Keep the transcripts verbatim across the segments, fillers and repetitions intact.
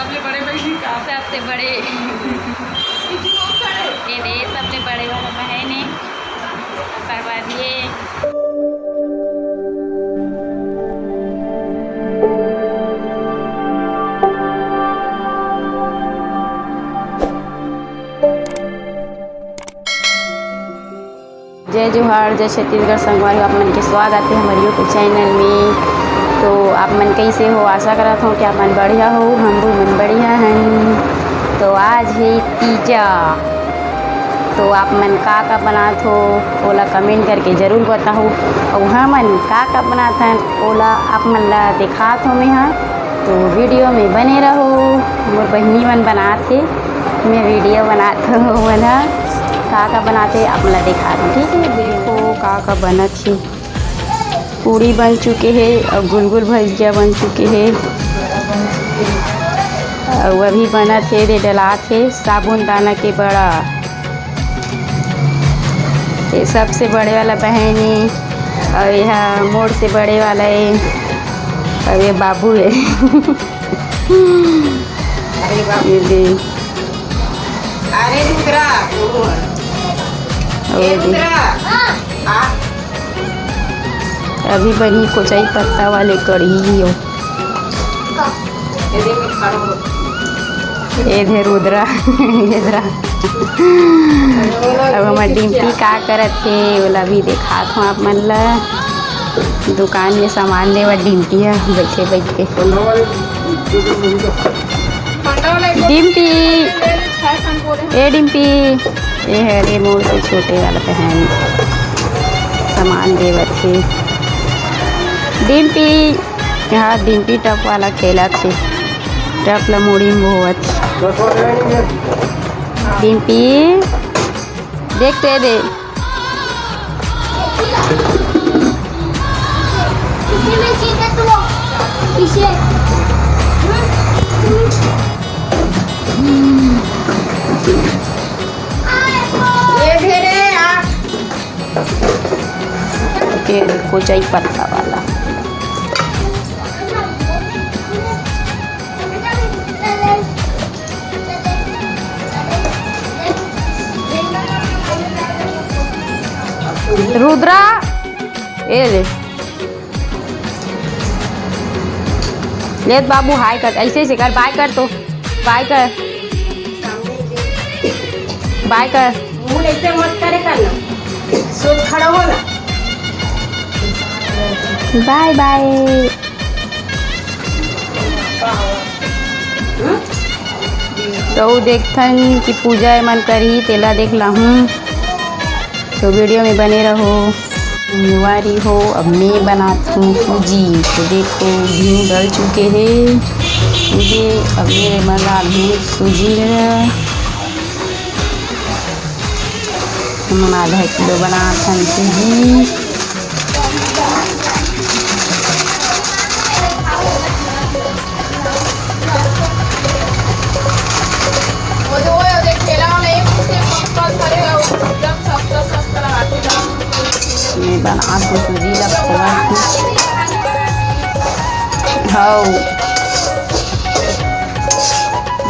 सबले बड़े बहिनी का? सबसे बड़े। ये दे, सबले बड़े वाला बहन है। ओकर बाद ये। जय जोहार, जय छत्तीसगढ़। संगवारी हो, आप मन के स्वागत है हमारे YouTube चैनल में। तो आप मन कैसे हो? आशा करत हो कि आप मन बढ़िया हो, हम भी मन बढ़िया हैं। तो आज है तीजा, तो आप मन का का बनात हो, ओला कमेंट करके जरूर बताओ। और हमन का का बनात हन, ओला आप मन ला दिखात हो मैं हा। तो वीडियो में बने रहो। मोर बहिनी मन बनात हे, मैं वीडियो बनात हूँ। मन ह का का बनात हे, आप मन ला दिखात हूँ, ठीक है? देखो का का बनत हे। पूड़ी बन चुके हे और गुलगुल भजिया बन चुके हे। और अभी बनत हे, दे डलात हे साबून दाना के बड़ा। ये सबसे बड़े वाला बहन हे और यह मोर से बड़े वाला है और ये बाबू है। अरे बाप। ये दे। अरे रुद्रा, और ए दे। रुद्रा, आ। अभी बनी कोचई पत्ता वाले कढ़ी हो। ये दे, मैं खा लूँ। ए दे रुद्रा, ये दे। अब हमर डिम्पी का करत हे, ओला भी देखात हूँ आप मन ला। दुकान में सामान लेवा डिम्पी ह, बैठे बैठे। डिम्पी, ए डिम्पी, ए हे रे मोर से छोटे वाला बहन, सामान देवत हे। डिम्पी, यहाँ डिम्पी टप वाला खेलत हे, टप ला मुड़ी में बोहत। डिम्पी, देख तो ए दे। ये दे रे, आ। ये कोचई पत्ता वाला। रुद्रा, ए ले। ले बाबू, हाय कर, ऐसे, ऐसे कर, बाय कर तो, बाय कर, बाय कर। मुंह ऐसे मत करे कर ना, सोच खड़ा हो ना। बाय बाय। तो देखथन कि पूजा एमन करही, तेला देख लाहूं। तो वीडियो में बने रहो। संगवारी हो, अब मैं बनात हूँ सूजी। तो देखो, घी डल चुके हे। मुझे अब मेरे मन डालूँ सूजी में। हमन आधा किलो बनात हन सूजी। मैं बनात हूँ सूजी ला खोल के। हौ।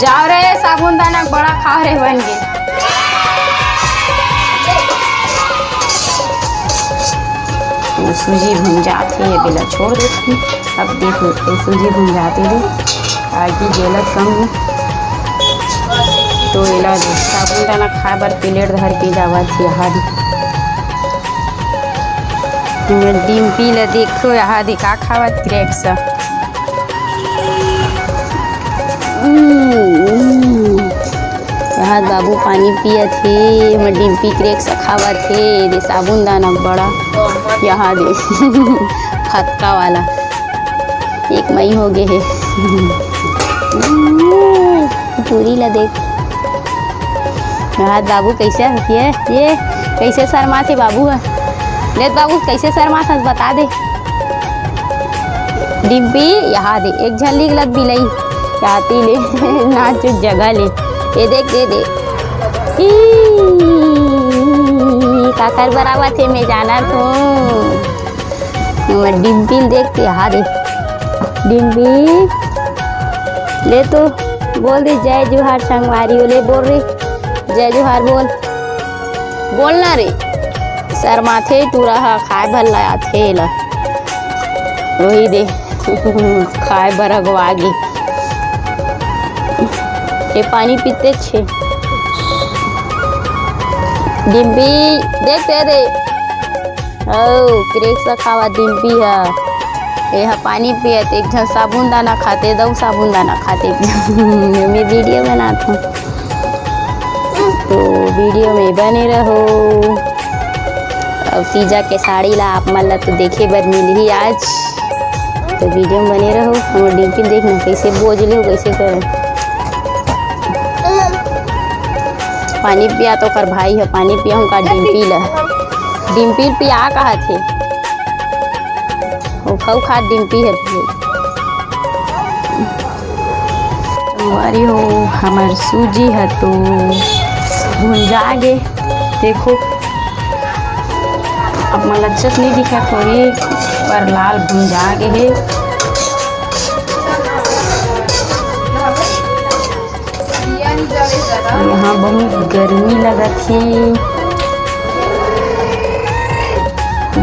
जाओ रे, साबून दाना के बड़ा खा रे बन के। वो सूजी भुंजात हे, ये बेला छोड़ देती। अब देखो, ये सूजी भुंजाते दे, आगी जलत कम। तो एला दे, साबून दाना खाए बर प्लेट धर के जावत हे। यहाँ दे, डिम्पी ला देखो, यहाँ दे का खावत, ग्रेप्स। हम्म, यहाँ बाबू पानी पियत हे, हमर डिम्पी क्रेक्स खावत हे, दे साबुन दाना बड़ा, यहाँ दे फतका वाला, एक मई हो गे हे। हम्म, पूरी ला देख। यहाँ बाबू कैसे हे? ये, ये कैसे शर्मात हे बाबू ह? देख बाबू कैसे शर्मात हस, बता दे। डिम्पी, यहाँ दे, एक झन लिगलत बिलई, यहाँ ती ले, नाच जगह ले, ये देख, दे दे। ई, काकर बराबर थे, मैं जाना थो। हमर डिम्पी ल देख के, यहाँ दे, डिम्पी, ले तो। बोल दे जय जोहार संगवारी, ओले बोल रे, जय जोहार बोल, बोल ना रे। शर्माथे टूरा ह, खाए भर ला आथे ला। वही दे। खाए बर अगवा गे। ये पानी पीते छे। डिम्पी, देख दे दे। ओ, क्रेक्स ला खावा डिम्पी ह। ये ह पानी पियत, एक झन साबुन दाना खाते, दऊ साबुन दाना खाते। मैं वीडियो बनात हूँ। तो वीडियो में बने रहो। अब तीजा के साड़ी ला आप मन ला तो देखे बर मिलही आज, तो वीडियो में बने रहो। हमर डिम्पी देखना कैसे बोझ ले हो, कैसे करे। पानी पिया तो ओकर भाई ह, पानी पिया हूँ का डिम्पी ला। डिम्पी पिया कहा थे, ओ खाऊ खा डिम्पी ह पिए। संगवारी हो, हमर सूजी ह तो भुंजा गे। देखो, अब मन ला अच्छा से नहीं दिखत होही, पर लाल भुंजा गे हे। यहाँ बहुत गर्मी लगत हे।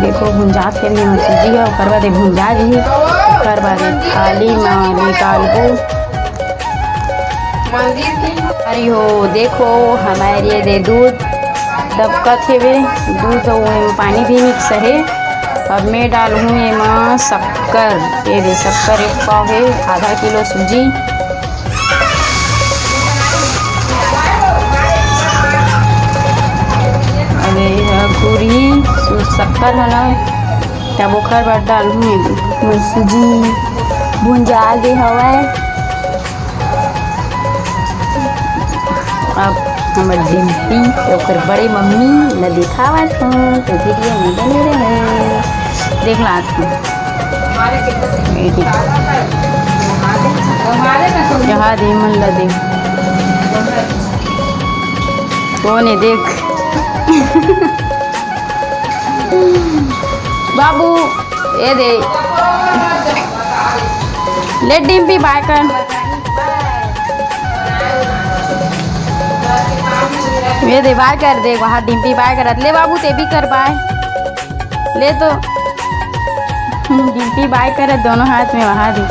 देखो, भुंजात के लिए सूजी है, ओकर बाद ये भुंजा जी, ओकर बाद ये थाली में निकालबो। अरे हो, देखो, हमारे ये दे दूध दबकत हेवे, दूध अउ एमा पानी भी मिक्स हे। अब मैं डालहूँ एमा शक्कर, ये दे शक्कर एक पाव हे, आधा किलो सूजी। अरे, ये ह गुरही, सु-, शक्कर ह ना, तब ओखर बाद डालहूँ एमा। मैं सूजी भुंजा गे हवय। अब हमर डिम्पी, ओकर बड़े मम्मी ल दिखावत हूँ, तो वीडियो में बने रहे। देख ला आत हूँ। ये देख। जहाँ दे मन ल देख। कौन है देख? बाबू, ये दे। ले डिम्पी बाय कर। ये दे, बाय कर दे, वहाँ डिम्पी बाय करत। ले बाबू, ते भी कर बाय। ले तो। डिम्पी बाय करत दोनों हाथ में, वहाँ दे।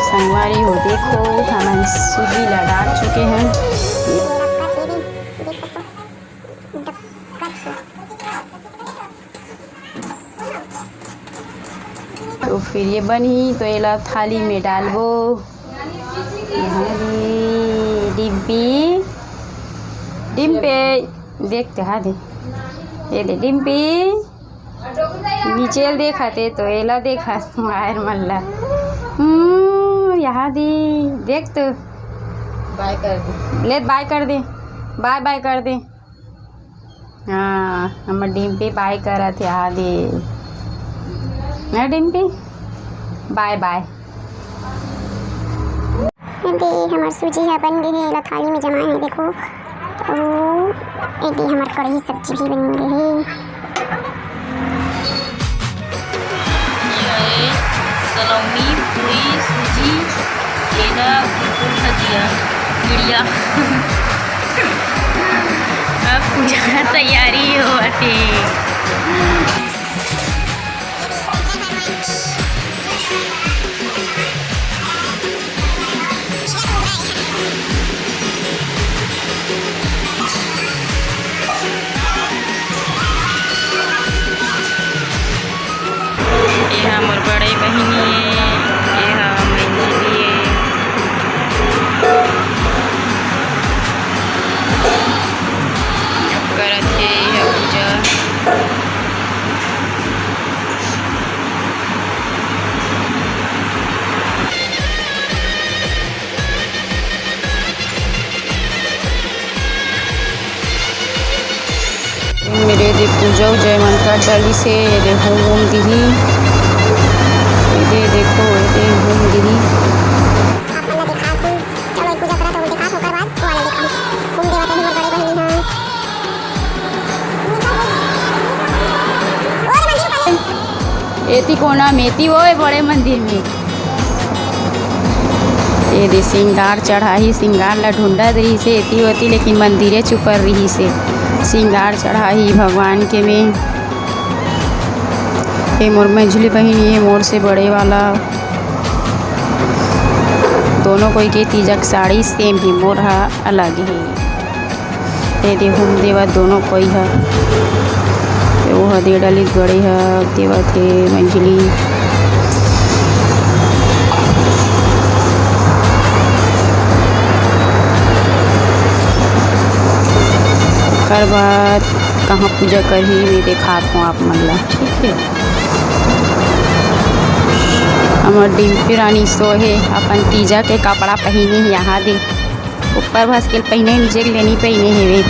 संगवारी हो, देखो, हमन सूजी ला डाल चुके हैं। तो फिर ये बनही, तो एला थाली में डालबो। यहाँ दे, डिम्पी, डिम्पी, देख ते, हाँ दे, ये दे, डिम्पी, नीचे ल देखा ते, तो एला देखा, वायर मन ला। हम्म, यहाँ दे, देख तो। बाय कर दे। ले, बाय कर दे, बाय बाय कर दे। हाँ, हमर डिम्पी बाय करत हे, आ दे। ना डिम्पी, बाय बाय। ये दे, हमर सूजी ह बन गे हे, एला थाली में जमाए हे, देखो। ओ, ये दे, हमर कढ़ी सब्जी भी बन गे हे। ये है सलोनी, पूरी, सूजी, केला, बिल्कुल भजिया, चिड़िया। अब पूजा का तैयारी होवत हे। ये हा मोर बड़े बहिनी हे, ये हा मंझली हे। करत हे ये हा पूजा। मेरे दे पूजा उजा मन कर डाली से, ये दे होम होम दिही, ये दे देखो, ये दे होम दिही। आप मन ला दिखात हूँ, चलो, एक पूजा करत हूँ, दिखात हूँ, ओकर बाद वो वाला दिखाऊँ। होम देवत रही मोर बड़े बहिनी ह। एती कोना में, एती वो बड़े मंदिर में। ये दे सिंगार चढ़ाही, सिंगार ला ढूंढत रहिस हे एती ओती, लेकिन मंदिरे चुपर रहिस हे। सिंगार चढ़ाही भगवान के में। ये मोर मंझली बहिन, ये मोर से बड़े वाला। दोनों कोई के तीजा के साड़ी सेम हे, मोर हा अलग हे। ये दे हूम देवत दोनों कोई ह। ये वो ह दे डाली गड़े ह, देवत हे मंझली। ओकर बाद कहाँ पूजा करही, मैं देखात हूँ आप मन ला, ठीक है। हमर डिम्पी रानी सो हे, अपन तीजा के कपड़ा पहिने हे, यहाँ दे। ऊपर भस के पहिने, नीचे के ले नइ पहिने हेवे।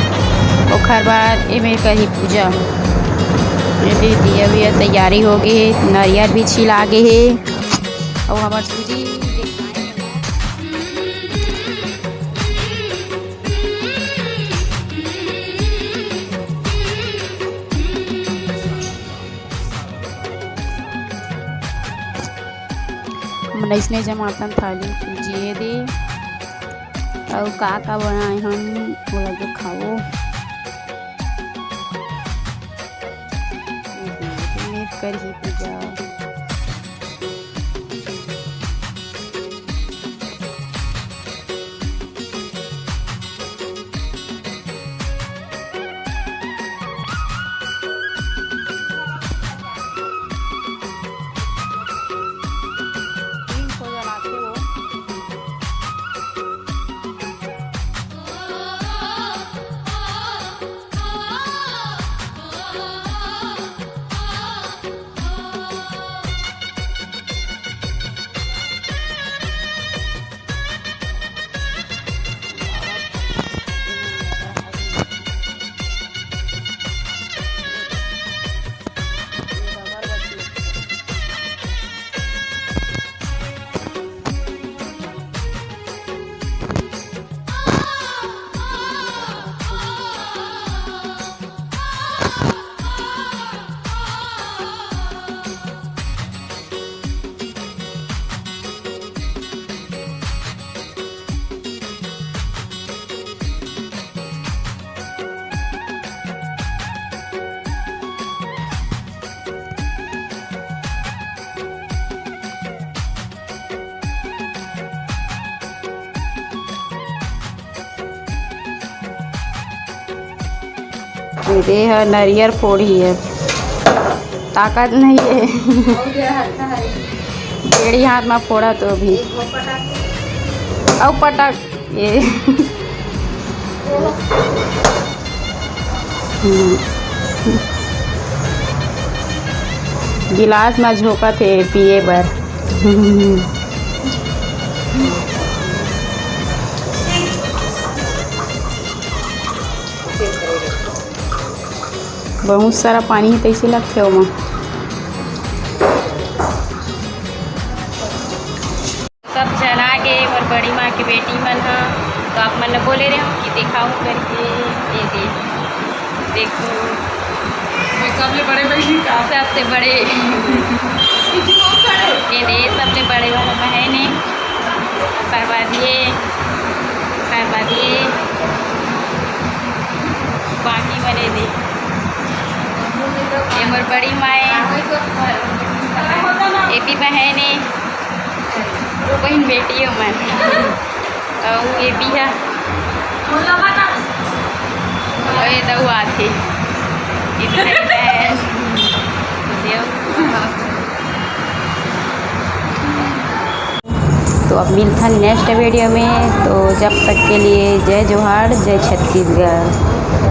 ओखर बाद एमे करही पूजा। ये दे दिया भी तैयारी हो गे हे, नरियर भी छिला गे हे। अउ हमर सूजी हम अइसने जमातन थाली पूजिए दे। अउ का का बनाए हन, ओला देखाओ। करही पूजा। ये ह नरियर फोड़ही हे, ताकत नहीं है। डेढ़ी हाथ में फोड़ा तो भी। अउ पटक ये। हम्म। गिलास में झोंकत हे पिए बर। बहुत सारा पानी हे, तइसे लगथे ओमा। सब झन आ गे, मोर बड़ी माँ के बेटी मन ह, तो आप मन ल बोले रहे हो कि दिखाऊं करके। ये दे, देखो, मैं सबले बड़े बहिनी का? सबसे बड़े। ये दे, सबले बड़े वाला बहन है। ओकर बाद ये, ओकर बाद ये, बाकी बने दे। ये मोर बड़ी माँ है, ये भी बहन है। बहिन बेटी हो मैं। अउ ये भी है। अउ ये दऊ आथे। ये भी है बहन। देव। तो अब मिलथन नेक्स्ट वीडियो में। तो जब तक के लिए जय जोहार, जय छत्तीसगढ़।